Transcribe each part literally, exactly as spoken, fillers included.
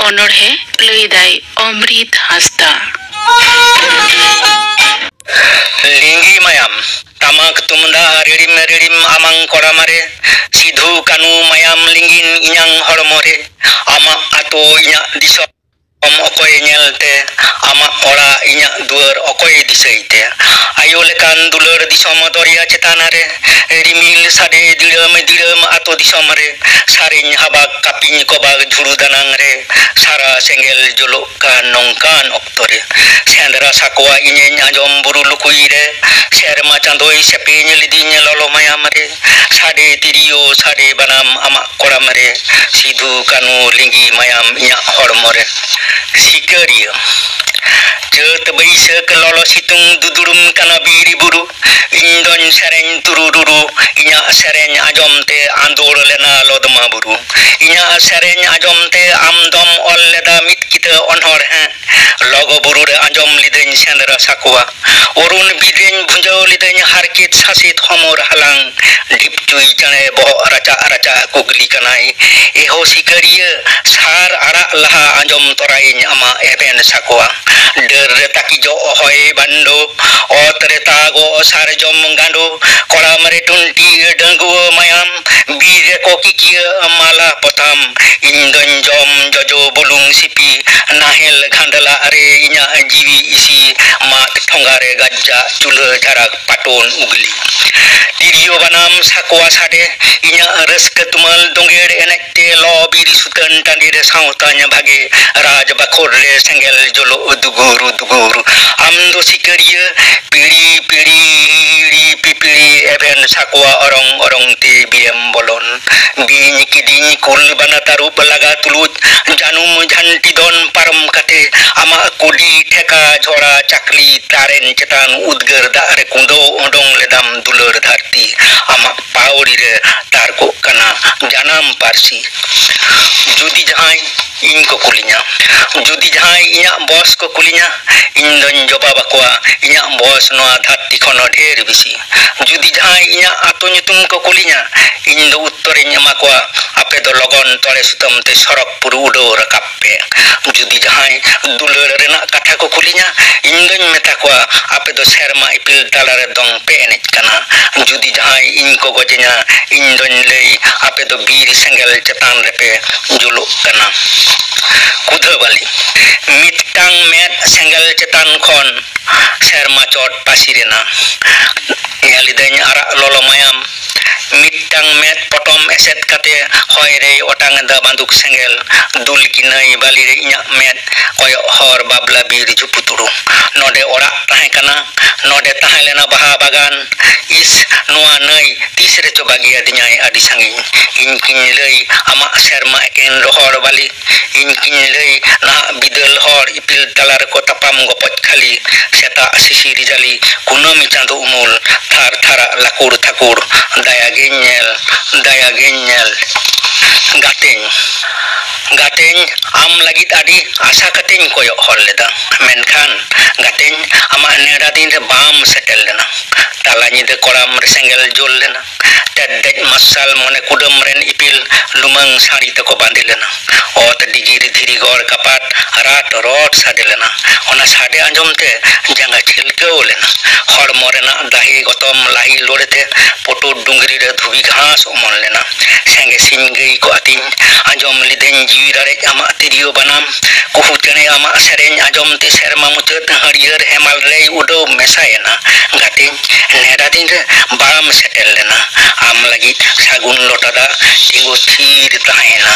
ᱚᱱᱚᱬᱦᱮ ᱞᱟᱹᱭᱫᱟᱭ ᱚᱢᱨᱤᱛ ᱦᱟᱸᱥᱫᱟ᱾ ᱞᱤᱸᱜᱤ ᱢᱟᱭᱟᱢ, ᱴᱟᱢᱟᱠ ᱛᱩᱢᱫᱟᱜ ᱨᱤᱲᱤᱢ ᱨᱤᱲᱤᱢ ᱟᱢᱟᱝ ᱠᱚᱲᱟᱢ ᱨᱮ, ᱥᱤᱫᱷᱩ ᱠᱟᱹᱱᱩ ᱢᱟᱭᱟᱢ ᱞᱤᱸᱜᱤᱱ ᱤᱧᱟᱝ ᱦᱚᱲᱢᱚ ᱨᱮ, ᱟᱢᱟᱜ ᱟᱛᱳ ᱤᱧᱟᱜ ᱫᱤᱥᱚᱢ ᱚᱠᱚᱭ ᱧᱮᱞ ᱛᱮ, ᱟᱢᱟᱜ ᱚᱲᱟᱜ ᱤᱧᱟᱜ ᱫᱩᱣᱟᱹᱨ ᱚᱠᱚᱭ ᱫᱤᱥᱟᱹᱭ ᱛᱮ? ᱟᱭᱳ ᱞᱮᱠᱟᱱ ᱫᱩᱞᱟᱹᱲ ᱫᱤᱥᱚᱢ ᱫᱚᱨᱭᱟ ᱪᱮᱛᱟᱱ ᱨᱮ, ᱨᱤᱢᱤᱞ ᱥᱟᱰᱮ ᱫᱤᱲᱟᱹᱢ ᱫᱤᱲᱟᱹᱢ ᱟᱛᱳ ᱫᱤᱥᱚᱢ ᱨᱮ, ᱥᱟᱨᱮᱧ ᱦᱟᱵᱟᱜ ᱠᱟᱹᱯᱤᱧ ᱠᱚᱵᱟᱜ ᱡᱷᱩᱲᱩ ᱫᱟᱱᱟᱝ ᱨᱮ, ᱥᱟᱨᱟ ᱥᱮᱸᱜᱮᱞ ᱡᱩᱞᱩᱜ ᱠᱟᱱ ᱱᱚᱝᱠᱟᱱ ᱚᱠᱛᱚ ᱨᱮ, ᱥᱮᱸᱫᱽᱨᱟ ᱥᱟᱠᱣᱟ ᱤᱧᱤᱧ ᱟᱸᱡᱚᱢ ᱵᱩᱨᱩ ᱞᱩᱠᱩᱭ ᱨᱮ, ᱥᱮᱨᱢᱟ ᱪᱟᱸᱫᱳᱭ ᱥᱮᱯᱮᱧ ᱞᱤᱫᱤᱧ ᱞᱚᱞᱚ ᱢᱟᱭᱟᱢ ᱨᱮ, ᱥᱟᱰᱮ ᱛᱤᱨᱭᱳ ᱥᱟᱰᱮ ᱵᱟᱱᱟᱢ ᱟᱢᱟᱜ ᱠᱚᱲᱟᱢ ᱨᱮ, ᱥᱤᱫᱷᱩ ᱠᱟᱹᱱᱩ ᱞᱤᱸᱜᱤ ᱢᱟᱭᱟᱢ ᱤᱧᱟᱜ ᱦᱚᱲᱢᱚ ᱨᱮ᱾ ᱥᱤᱠᱟᱹᱨᱤᱭᱟᱹ᱾ ᱪᱟᱹᱛ ᱵᱟᱹᱭᱥᱟᱹᱠᱷ ᱞᱚᱞᱚ ᱥᱤᱛᱩᱝ ᱫᱩᱫᱩᱲᱩᱢ ᱠᱟᱱᱟ ᱵᱤᱨ ᱵᱩᱨᱩ, ᱤᱧ ᱫᱚᱧ ᱥᱮᱨᱮᱧ ᱛᱩᱨᱩᱨᱩᱨᱩ, ᱤᱧᱟᱜ ᱥᱮᱨᱮᱧ ᱟᱸᱡᱚᱢ ᱛᱮ ᱟᱸᱫᱳᱲ ᱞᱮᱱᱟ ᱞᱚᱫᱢᱟ ᱵᱩᱨᱩ᱾ ᱤᱧᱟᱜ ᱥᱮᱨᱮᱧ ᱟᱸᱡᱚᱢ ᱛᱮ ᱟᱢ ᱫᱚᱢ ᱚᱞ ᱞᱮᱫᱟ ᱢᱤᱫ ᱠᱤᱛᱟᱹ ᱚᱱᱚᱬᱦᱮ᱾ ᱞᱚᱜᱚ ᱵᱩᱨᱩ ᱨᱮ ᱟᱸᱡᱚᱢ ᱞᱤᱫᱟᱹᱧ ᱥᱮᱸᱫᱽᱨᱟ ᱥᱟᱠᱣᱟ᱾ ᱚᱨᱩᱱ ᱵᱤᱨ ᱨᱮᱧ ᱵᱷᱩᱸᱡᱟᱹᱣ ᱞᱤᱫᱟᱹᱧ ᱦᱟᱨᱠᱮᱛ ᱥᱟᱥᱮᱛ ᱦᱚᱢᱚᱨ ᱦᱟᱞᱟᱝ᱾ ᱰᱷᱤᱯᱪᱩᱭ ᱪᱮᱬᱮ ᱵᱚᱦᱚᱜ ᱨᱟᱪᱟᱜ ᱨᱟᱪᱟᱜ ᱠᱩᱠᱞᱤ ᱠᱟᱱᱟᱭ, ᱮᱦᱳ ᱥᱤᱠᱟᱹᱨᱤᱭᱟᱹ, ᱥᱟᱨ ᱟᱲᱟᱜ ᱞᱟᱦᱟ ᱟᱸᱡᱚᱢ ᱛᱚᱨᱟᱭᱤᱧ ᱟᱢᱟᱜ ᱮᱵᱷᱮᱱ ᱥᱟᱠᱣᱟ᱾ ᱰᱟᱹᱨ ᱨᱮ ᱛᱟᱹᱠᱤᱡᱚᱜ ᱦᱚᱭ ᱵᱟᱱᱰᱳ, ᱚᱛ ᱨᱮ ᱛᱟᱜᱚᱜ ᱥᱟᱨᱡᱚᱢ ᱜᱟᱸᱰᱳ, ᱠᱚᱲᱟᱢ ᱨᱮ ᱴᱩᱱᱴᱤ ᱰᱟᱺᱜᱩᱣᱟᱹ ᱢᱟᱭᱟᱢ, ᱵᱤᱨ ᱨᱮᱠᱚ ᱠᱤᱠᱤᱭᱟᱹ ᱢᱟᱞᱟ ᱯᱚᱛᱟᱢ᱾ ᱤᱧ ᱫᱚᱧ ᱡᱚᱢ ᱡᱚᱡᱚ ᱵᱩᱞᱩᱝ ᱥᱤᱯᱤ, ᱱᱟᱦᱮᱞ ᱜᱷᱟᱸᱰᱞᱟᱜ ᱨᱮ ᱤᱧᱟᱜ ᱡᱤᱣᱤ ᱤᱥᱤ, ᱢᱟᱫ ᱴᱷᱚᱸᱜᱟ ᱨᱮ ᱜᱟᱡᱡᱟᱜ ᱪᱩᱞᱦᱟᱹ ᱡᱷᱟᱨᱟᱠ ᱯᱟᱴᱚᱱ ᱩᱜᱽᱞᱤ᱾ ᱛᱤᱨᱭᱳ ᱵᱟᱱᱟᱢ ᱥᱟᱠᱣᱟ ᱥᱟᱰᱮ, ᱤᱧᱟᱜ ᱨᱟᱹᱥᱠᱟᱹ ᱛᱩᱢᱟᱹᱞ ᱫᱳᱸᱜᱮᱲ ᱮᱱᱮᱡ ᱛᱮ ᱞᱚ ᱵᱤᱨ ᱥᱩᱛᱟᱹᱱ ᱴᱟᱺᱰᱤ ᱨᱮ ᱥᱟᱶᱛᱟᱧ ᱵᱷᱟᱜᱮ, ᱨᱟᱡᱽ ᱵᱟᱠᱷᱳᱞ ᱨᱮ ᱥᱮᱸᱜᱮᱞ ᱡᱳᱞᱳᱜ ᱫᱩᱜᱩᱨ ᱫᱩᱜᱩᱨ᱾ ᱟᱢ ᱫᱚ ᱥᱤᱠᱟᱹᱨᱤᱭᱟᱹ, ᱯᱤᱲᱤ ᱯᱤᱲᱤ ᱦᱤᱦᱤᱲᱤ ᱯᱤᱯᱤᱲᱤ ᱮᱵᱷᱮᱱ ᱥᱟᱠᱣᱟ ᱚᱨᱚᱝ ᱚᱨᱚᱝ ᱛᱮ ᱵᱤᱨᱮᱢ ᱵᱚᱞᱚᱱ᱾ ᱵᱤᱧ ᱠᱤᱫᱤᱧ ᱠᱩᱞ ᱵᱟᱱᱟ ᱛᱟᱹᱨᱩᱵ ᱞᱟᱜᱟ ᱛᱩᱞᱩᱡ, ᱡᱟᱹᱱᱩᱢ ᱡᱷᱟᱹᱱᱴᱤ ᱫᱚᱱ ᱯᱟᱨᱚᱢ ᱠᱟᱛᱮ, ᱟᱢᱟᱜ ᱠᱩᱰᱤ ᱴᱷᱮᱠᱟ ᱡᱷᱚᱲᱟ ᱪᱟᱠᱞᱤ ᱛᱟᱨᱮᱱ ᱪᱮᱛᱟᱱ ᱩᱫᱽᱜᱟᱹᱨ ᱫᱟᱜ ᱨᱮ ᱠᱩᱸᱫᱟᱹᱣ ᱚᱰᱚᱝ ᱞᱮᱫᱟᱢ ᱫᱩᱞᱟᱹᱲ ᱫᱷᱟᱹᱨᱛᱤ᱾ ᱟᱢᱟᱜ ᱯᱟᱹᱣᱲᱤ ᱨᱮ ᱛᱟᱨᱠᱚᱜ ᱠᱟᱱᱟ ᱡᱟᱱᱟᱢ ᱯᱟᱹᱨᱥᱤ᱾ ᱡᱩᱫᱤ ᱡᱟᱦᱟᱸᱭ ᱤᱧ ᱠᱚ ᱠᱩᱞᱤᱧᱟ, ᱡᱩᱫᱤ ᱡᱟᱦᱟᱸᱭ ᱤᱧᱟᱜ ᱵᱚᱥ ᱠᱚ ᱠᱩᱞᱤᱧᱟ, ᱤᱧ ᱫᱚᱧ ᱡᱚᱵᱟᱵ ᱟᱠᱚᱣᱟ, ᱤᱧᱟᱜ ᱵᱚᱥ ᱱᱚᱣᱟ ᱫᱷᱟᱹᱨᱛᱤ ᱠᱷᱚᱱ ᱦᱚᱸ ᱰᱷᱮᱨ ᱵᱮᱥᱤ᱾ ᱡᱩᱫᱤ ᱡᱟᱦᱟᱸᱭ ᱤᱧᱟᱜ ᱟᱛᱳ ᱧᱩᱛᱩᱢ ᱠᱚ ᱠᱩᱞᱤᱧᱟ, ᱤᱧ ᱫᱚ ᱩᱛᱛᱚᱨᱤᱧ ᱮᱢᱟ ᱠᱚᱣᱟ, ᱟᱯᱮ ᱫᱚ ᱞᱚᱜᱚᱱ ᱛᱚᱲᱮ ᱥᱩᱛᱟᱹᱢ ᱛᱮ ᱥᱚᱨᱚᱜᱽᱯᱩᱨ ᱩᱰᱟᱹᱣ ᱨᱟᱠᱟᱵ ᱯᱮ᱾ ᱡᱩᱫᱤ ᱡᱟᱦᱟᱸᱭ ᱫᱩᱞᱟᱹᱲ ᱨᱮᱱᱟᱜ ᱠᱟᱛᱷᱟ ᱠᱚ ᱠᱩᱞᱤᱧᱟ, ᱤᱧ ᱫᱚᱧ ᱢᱮᱛᱟ ᱠᱚᱣᱟ, ᱟᱯᱮ ᱫᱚ ᱥᱮᱨᱢᱟ ᱤᱯᱤᱞ ᱛᱟᱞᱟᱨᱮ ᱫᱚᱝ ᱯᱮ ᱮᱱᱮᱡ ᱠᱟᱱᱟ᱾ ᱡᱩᱫᱤ ᱡᱟᱦᱟᱸᱭ ᱤᱧ ᱠᱚ ᱜᱚᱡᱮᱧᱟ, ᱤᱧ ᱫᱚᱧ ᱞᱟᱹᱭ, ᱟᱯᱮ ᱫᱚ ᱵᱤᱨ ᱥᱮᱸᱜᱮᱞ ᱪᱮᱛᱟᱱ ᱨᱮᱯᱮ ᱡᱩᱞᱩᱜ ᱠᱟᱱᱟ᱾ ᱠᱩᱫᱷᱟᱹᱵᱟᱹᱞᱤ᱾ ᱢᱤᱫᱴᱟᱝ ᱢᱮᱫ ᱥᱮᱸᱜᱮᱞ ᱪᱮᱛᱟᱱ ᱠᱷᱚᱱ ᱥᱮᱨᱢᱟ ᱪᱚᱴ ᱯᱟᱹᱥᱤᱨ ᱮᱱᱟ᱾ ᱧᱮᱞ ᱤᱫᱟᱹᱧ ᱟᱨᱟᱜ ᱞᱚᱞᱚ ᱢᱟᱭᱟᱢ᱾ ᱢᱤᱫᱴᱟᱝ ᱢᱮᱫ ᱯᱚᱴᱚᱢ ᱮᱥᱮᱫ ᱠᱟᱛᱮ ᱦᱚᱭ ᱨᱮᱭ ᱚᱴᱟᱝ ᱮᱫᱟ ᱵᱟᱸᱫᱩᱠ ᱥᱮᱸᱜᱮᱞ᱾ ᱫᱩᱞ ᱠᱤᱱᱟᱹᱭ ᱵᱟᱹᱞᱤ ᱨᱮ ᱤᱧᱟᱜ ᱢᱮᱫ ᱠᱚᱭᱚᱜ ᱦᱚᱨ ᱵᱟᱵᱞᱟ ᱵᱤᱨ ᱡᱷᱩᱯᱩᱛᱩᱲᱩ᱾ ᱱᱚᱰᱮ ᱚᱲᱟᱜ ᱛᱟᱦᱮᱸ ᱠᱟᱱᱟ, ᱱᱚᱰᱮ ᱛᱟᱦᱮᱸ ᱞᱮᱱᱟ ᱵᱟᱦᱟ ᱵᱟᱜᱟᱱ᱾ ᱤᱥ, ᱱᱚᱣᱟ ᱱᱟᱹᱭ ᱛᱤᱥ ᱨᱮᱪᱚ ᱵᱟᱹᱜᱤ ᱟᱹᱫᱤᱧᱟᱭ ᱟᱹᱰᱤ ᱥᱟᱺᱜᱤᱧ᱾ ᱤᱧ ᱠᱤᱧ ᱞᱟᱹᱭ ᱟᱢᱟᱜ ᱥᱮᱨᱢᱟ ᱮᱠᱮᱱ ᱨᱚᱦᱚᱲ ᱵᱟᱹᱞᱤ᱾ ᱤᱧ ᱠᱤᱧ ᱞᱟᱹᱭ ᱱᱟᱦᱟᱜ ᱵᱤᱫᱟᱹᱞ ᱦᱚᱲ ᱤᱯᱤᱞ ᱛᱟᱞᱟ ᱨᱮᱠᱚ ᱛᱟᱯᱟᱢ ᱜᱚᱯᱚᱡ ᱠᱷᱟᱹᱞᱤ᱾ ᱥᱮᱛᱟᱜ ᱥᱤᱥᱤᱨ ᱡᱟᱹᱞᱤ ᱠᱩᱱᱟᱹᱢᱤ ᱪᱟᱸᱫᱚ ᱩᱢᱩᱞ ᱛᱷᱟᱨ ᱛᱷᱟᱨᱟᱜ ᱞᱟᱹᱠᱩᱲ ᱛᱷᱟᱹᱠᱩᱲ᱾ ᱫᱟᱭᱟ ᱜᱮᱧ ᱧᱮᱞ, ᱫᱟᱭᱟ ᱜᱮᱧ ᱧᱮᱞ᱾ ᱜᱟᱛᱮᱧ, ᱜᱟᱛᱮᱧ, ᱟᱢ ᱞᱟᱹᱜᱤᱫ ᱟᱹᱰᱤ ᱟᱥᱟ ᱠᱟᱛᱮᱧ ᱠᱚᱭᱚᱜ ᱦᱚᱨ ᱞᱮᱫᱟ, ᱢᱮᱱᱠᱷᱟᱱ ᱜᱟᱛᱮᱧ, ᱟᱢᱟᱜ ᱱᱮᱰᱟ ᱫᱤᱱ ᱨᱮ ᱵᱟᱢ ᱥᱮᱴᱮᱨ ᱞᱮᱱᱟ᱾ ᱛᱟᱞᱟ ᱧᱤᱫᱟᱹ ᱠᱚᱲᱟᱢ ᱨᱮ ᱥᱮᱸᱜᱮᱞ ᱡᱩᱞ ᱞᱮᱱᱟ᱾ ᱛᱮᱫ ᱫᱮᱡ ᱢᱟᱨᱥᱟᱞ ᱢᱚᱱᱮ ᱠᱩᱰᱟᱹᱢ ᱨᱮᱱ ᱤᱯᱤᱞ ᱞᱩᱢᱟᱹᱝ ᱥᱟᱹᱲᱤ ᱛᱮᱠᱚ ᱵᱟᱸᱫᱮ ᱞᱮᱱᱟ᱾ ᱚᱛ ᱰᱤᱜᱤᱨ ᱫᱷᱤᱨᱤ ᱜᱚᱲ ᱠᱟᱯᱟᱴ ᱨᱟᱴ ᱨᱚᱴ ᱥᱟᱰᱮ ᱞᱮᱱᱟ᱾ ᱚᱱᱟ ᱥᱟᱰᱮ ᱟᱸᱡᱚᱢ ᱛᱮ ᱡᱟᱸᱜᱟ ᱪᱷᱤᱞᱠᱟᱹᱣ ᱞᱮᱱᱟ᱾ ᱦᱚᱲᱢᱚ ᱨᱮᱱᱟᱜ ᱫᱟᱦᱮ ᱜᱚᱛᱚᱢ ᱞᱟᱹᱦᱤ ᱞᱳᱲᱮ ᱛᱮ ᱯᱩᱴᱩᱨ ᱰᱩᱝᱨᱤ ᱨᱮ ᱫᱷᱩᱵᱤ ᱜᱷᱟᱥ ᱚᱢᱚᱱ ᱞᱮᱱᱟ᱾ ᱥᱮᱸᱜᱮ ᱥᱤᱧ ᱜᱟᱹᱭ ᱠᱚ ᱟᱹᱛᱤᱧ ᱟᱸᱡᱚᱢ ᱞᱤᱫᱟᱹᱧ ᱡᱤᱣᱤ ᱨᱟᱲᱮᱡ ᱟᱢᱟᱜ ᱛᱤᱨᱭᱳ ᱵᱟᱱᱟᱢ᱾ ᱠᱩᱦᱩ ᱪᱮᱬᱮ ᱟᱢᱟᱜ ᱥᱮᱨᱮᱧ ᱟᱸᱡᱚᱢ ᱛᱮ ᱥᱮᱨᱢᱟ ᱢᱩᱪᱟᱹᱫ ᱦᱟᱹᱨᱭᱟᱹᱲ ᱦᱮᱢᱟᱞ ᱨᱮᱭ ᱩᱰᱟᱹᱣ ᱢᱮᱥᱟᱭᱮᱱᱟ᱾ ᱜᱟᱛᱮᱧ, ᱱᱮᱰᱟ ᱫᱤᱱ ᱨᱮ ᱵᱟᱢ ᱥᱮᱴᱮᱨ ᱞᱮᱱᱟ᱾ ᱟᱢ ᱞᱟᱹᱜᱤᱫ ᱥᱟᱹᱜᱩᱱ ᱞᱚᱴᱟ ᱫᱟᱜ ᱛᱤᱸᱜᱩ ᱛᱷᱤᱨ ᱛᱟᱦᱮᱸᱭᱮᱱᱟ᱾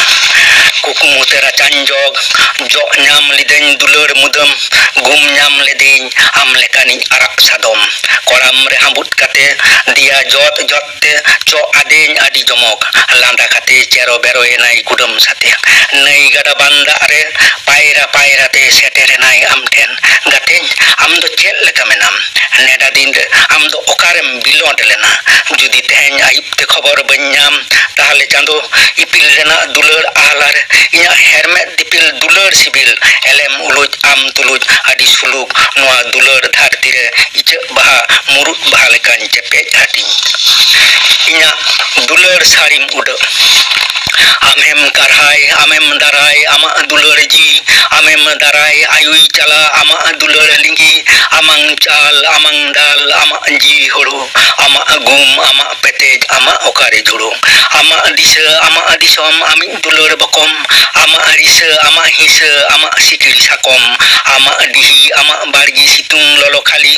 ᱠᱩᱠᱢᱩ ᱛᱮ ᱨᱟᱪᱟᱧ ᱡᱚᱜ, ᱡᱚᱜ ᱧᱟᱢ ᱞᱤᱫᱟᱹᱧ ᱫᱩᱞᱟᱹᱲ ᱢᱩᱫᱟᱹᱢ, ᱜᱩᱢ ᱧᱟᱢ ᱞᱮᱫᱮᱧ ᱟᱢ ᱞᱮᱠᱟᱱᱤᱡ ᱟᱨᱟᱜ ᱥᱟᱫᱚᱢ᱾ ᱠᱚᱲᱟᱢ ᱨᱮ ᱦᱟᱸᱵᱩᱫ ᱠᱟᱛᱮ ᱫᱤᱭᱟ ᱡᱚᱛ ᱡᱚᱛ ᱛᱮ ᱪᱚᱜ ᱟᱫᱮᱧ ᱟᱹᱰᱤ ᱡᱚᱢᱚᱠ᱾ ᱞᱟᱸᱫᱟ ᱠᱟᱛᱮ ᱪᱮᱨᱚ ᱵᱮᱨᱚᱭᱮᱱᱟᱭ ᱠᱩᱰᱟᱹᱢ ᱥᱟᱛᱮ᱾ ᱱᱟᱹᱭ ᱜᱟᱰᱟ ᱵᱟᱱ ᱫᱟᱜ ᱨᱮ ᱯᱟᱭᱨᱟ ᱯᱟᱭᱨᱟ ᱛᱮ ᱥᱮᱴᱮᱨᱮᱱᱟᱭ ᱟᱢ ᱴᱷᱮᱱ᱾ ᱜᱟᱛᱮᱧ, ᱟᱢ ᱫᱚ ᱪᱮᱫ ᱞᱮᱠᱟ ᱢᱮᱱᱟᱢ? ᱱᱮᱰᱟ ᱫᱤᱱ ᱨᱮ ᱟᱢ ᱫᱚ ᱚᱠᱟᱨᱮᱢ ᱵᱤᱞᱚᱸᱰ ᱞᱮᱱᱟ? ᱡᱩᱫᱤ ᱛᱮᱦᱮᱧ ᱟᱹᱭᱩᱵ ᱛᱮ ᱠᱷᱚᱵᱚᱨ ᱵᱟᱹᱧ ᱧᱟᱢ, ᱛᱟᱦᱞᱮ ᱪᱟᱸᱫᱚ ᱤᱯᱤᱞ ᱨᱮᱱᱟᱜ ᱫᱩᱞᱟᱹᱲ ᱟᱦᱞᱟ ᱨᱮ ᱤᱧᱟᱹᱜ ᱦᱮᱨᱢᱮᱫ ᱫᱤᱯᱤᱞ ᱫᱩᱞᱟᱹᱲ ᱥᱤᱵᱤᱞ ᱮᱞᱮᱢ ᱩᱞᱩᱡ ᱟᱢ ᱛᱩᱞᱩᱡ ᱟᱹᱰᱤ ᱥᱩᱞᱩᱠ ᱱᱚᱣᱟ ᱫᱩᱞᱟᱹᱲ ᱫᱷᱟᱹᱨᱛᱤ ᱨᱮ ᱤᱪᱟᱹᱜ ᱵᱟᱦᱟ ᱢᱩᱨᱩᱫ ᱵᱟᱦᱟ ᱞᱮᱠᱟᱧ ᱪᱮᱯᱮᱡ ᱦᱟᱹᱴᱤᱧ᱾ ᱤᱧᱟᱹᱜ ᱫᱩᱞᱟᱹᱲ ᱥᱟᱹᱲᱤᱢ ᱩᱰᱟᱹᱜ᱾ ᱟᱢᱮᱢ ᱠᱟᱨᱦᱟᱭ, ᱟᱢᱮᱢ ᱫᱟᱨᱟᱭ, ᱟᱢᱟᱜ ᱫᱩᱞᱟᱹᱲ ᱡᱤᱣᱤ, ᱟᱢᱮᱢ ᱫᱟᱨᱟᱭ, ᱟᱭᱩᱭ ᱪᱟᱞᱟ, ᱟᱢᱟᱜ ᱫᱩᱞᱟᱹᱲ ᱞᱤᱸᱜᱤ, ᱟᱢᱟᱝ ᱪᱟᱞ, ᱟᱢᱟᱝ ᱫᱟᱞ, ᱟᱢᱟᱜ ᱡᱤᱣᱤ ᱦᱳᱲᱳ, ᱟᱢᱟᱜ ᱜᱩᱢ, ᱟᱢᱟᱜ ᱯᱮᱴᱮᱡ, ᱟᱢᱟᱜ ᱚᱠᱟᱨᱮ ᱡᱷᱩᱲᱩ, ᱟᱢᱟᱜ ᱫᱤᱥᱟᱹ, ᱟᱢᱟᱜ ᱫᱤᱥᱚᱢ, ᱟᱢᱤᱡ ᱫᱩᱞᱟᱹᱲ ᱵᱚᱠᱚᱢ, ᱟᱢᱟᱜ ᱨᱤᱥᱟᱹ, ᱟᱢᱟᱜ ᱦᱤᱸᱥᱟᱹ, ᱟᱢᱟᱜ ᱥᱤᱠᱲᱤ ᱥᱟᱠᱚᱢ, ᱟᱢᱟᱜ ᱰᱤᱦᱤ, ᱟᱢᱟᱜ ᱵᱟᱲᱜᱮ ᱥᱤᱛᱩᱝ ᱞᱚᱞᱚ ᱠᱷᱟᱹᱞᱤ,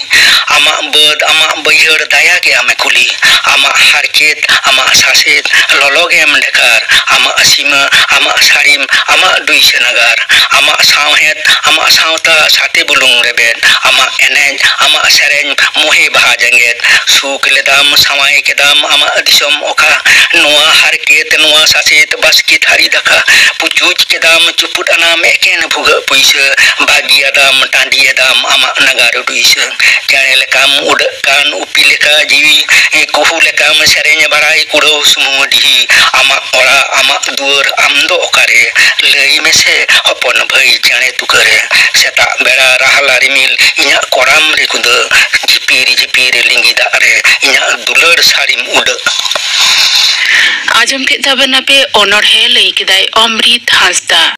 ᱟᱢᱟᱜ ᱵᱟᱹᱫᱽ, ᱟᱢᱟᱜ ᱵᱟᱹᱭᱦᱟᱹᱲ ᱫᱟᱭᱟ ᱜᱮ ᱟᱢᱮ ᱠᱩᱞᱤ᱾ ᱟᱢᱟᱜ ᱦᱟᱨᱠᱮᱛ, ᱟᱢᱟᱜ ᱥᱟᱥᱮᱛ, ᱞᱚᱞᱚ ᱜᱮᱢ ᱰᱷᱮᱠᱟᱨ᱾ ᱟᱢᱟᱜ ᱥᱤᱢᱟᱹ, ᱟᱢᱟᱜ ᱥᱟᱹᱲᱤᱢ, ᱟᱢᱟᱜ ᱰᱩᱭᱥᱟᱹ ᱱᱟᱜᱟᱨ᱾ ᱟᱢᱟᱜ ᱥᱟᱶᱦᱮᱫ, ᱟᱢᱟᱜ ᱥᱟᱶᱛᱟ, ᱥᱟᱛᱮ ᱵᱩᱞᱩᱝ ᱨᱮᱵᱮᱫ᱾ ᱟᱢᱟᱜ ᱮᱱᱮᱡ, ᱟᱢᱟᱜ ᱥᱮᱨᱮᱧ, ᱢᱚᱦᱮ ᱵᱟᱦᱟ ᱡᱮᱜᱮᱛ᱾ ᱥᱩᱠ ᱞᱮᱫᱟᱢ, ᱥᱟᱶᱟᱭ ᱠᱮᱫᱟᱢ, ᱟᱢᱟᱜ ᱫᱤᱥᱚᱢ ᱚᱠᱟ? ᱱᱚᱣᱟ ᱦᱟᱨᱠᱮᱛ, ᱱᱚᱣᱟ ᱥᱟᱥᱮᱛ, ᱵᱟᱥᱠᱮ ᱛᱷᱟᱹᱨᱤ ᱫᱟᱠᱟ᱾ ᱯᱩᱪᱩᱡ ᱠᱮᱫᱟᱢ, ᱪᱩᱯᱩᱫ ᱟᱱᱟᱢ, ᱮᱠᱮᱱ ᱵᱷᱩᱜᱟᱹᱜ ᱯᱩᱭᱥᱟᱹ᱾ ᱵᱟᱹᱜᱤᱭᱟᱫᱟᱢ, ᱴᱟᱺᱰᱤᱭᱟᱫᱟᱢ, ᱟᱢᱟᱜ ᱱᱟᱜᱟᱨ ᱰᱩᱭᱥᱟᱹ᱾ ᱪᱮᱬᱮ ᱞᱮᱠᱟᱢ ᱩᱰᱟᱹᱜ ᱠᱟᱱ, ᱩᱯᱤ ᱞᱮᱠᱟ ᱡᱤᱣᱤ, ᱠᱩᱦᱩ ᱞᱮᱠᱟᱢ ᱥᱮᱨᱮᱧ ᱵᱟᱲᱟᱭ, ᱠᱩᱲᱟᱹᱣ ᱥᱩᱢᱩᱝ ᱰᱤᱦᱤ᱾ ᱟᱢᱟᱜ ᱚᱲᱟᱜ, ᱟᱢᱟᱜ ᱫᱩᱣᱟᱹᱨ, ᱟᱢ ᱫᱚ ᱚᱠᱟᱨᱮ? ᱞᱟᱹᱭ ᱢᱮᱥᱮ ᱦᱚᱯᱚᱱ ᱵᱷᱟᱹᱭ ᱪᱮᱬᱮ ᱛᱩᱠᱟᱹᱨᱮ᱾ ᱥᱮᱛᱟᱜ ᱵᱮᱲᱟ ᱨᱟᱦᱞᱟ ᱨᱤᱢᱤᱞ, ᱤᱧᱟᱹᱜ ᱠᱚᱲᱟᱢ ᱨᱮ ᱠᱩᱫᱟᱹ᱾ ᱡᱷᱤᱯᱤᱨ ᱡᱷᱤᱯᱤᱨ ᱞᱤᱸᱜᱤ ᱫᱟᱜ ᱨᱮ, ᱤᱧᱟᱹᱜ ᱫᱩᱞᱟᱹᱲ ᱥᱟᱹᱲᱤᱢ ᱩᱰᱟᱹᱜ᱾ ᱟᱸᱡᱚᱢ ᱠᱮᱫ ᱛᱟᱵᱚᱱᱟᱯᱮ ᱚᱱᱚᱬᱦᱮ, ᱞᱟᱹᱭ ᱠᱮᱫᱟᱭ ᱚᱢᱨᱤᱛ ᱦᱟᱸᱥᱫᱟ᱾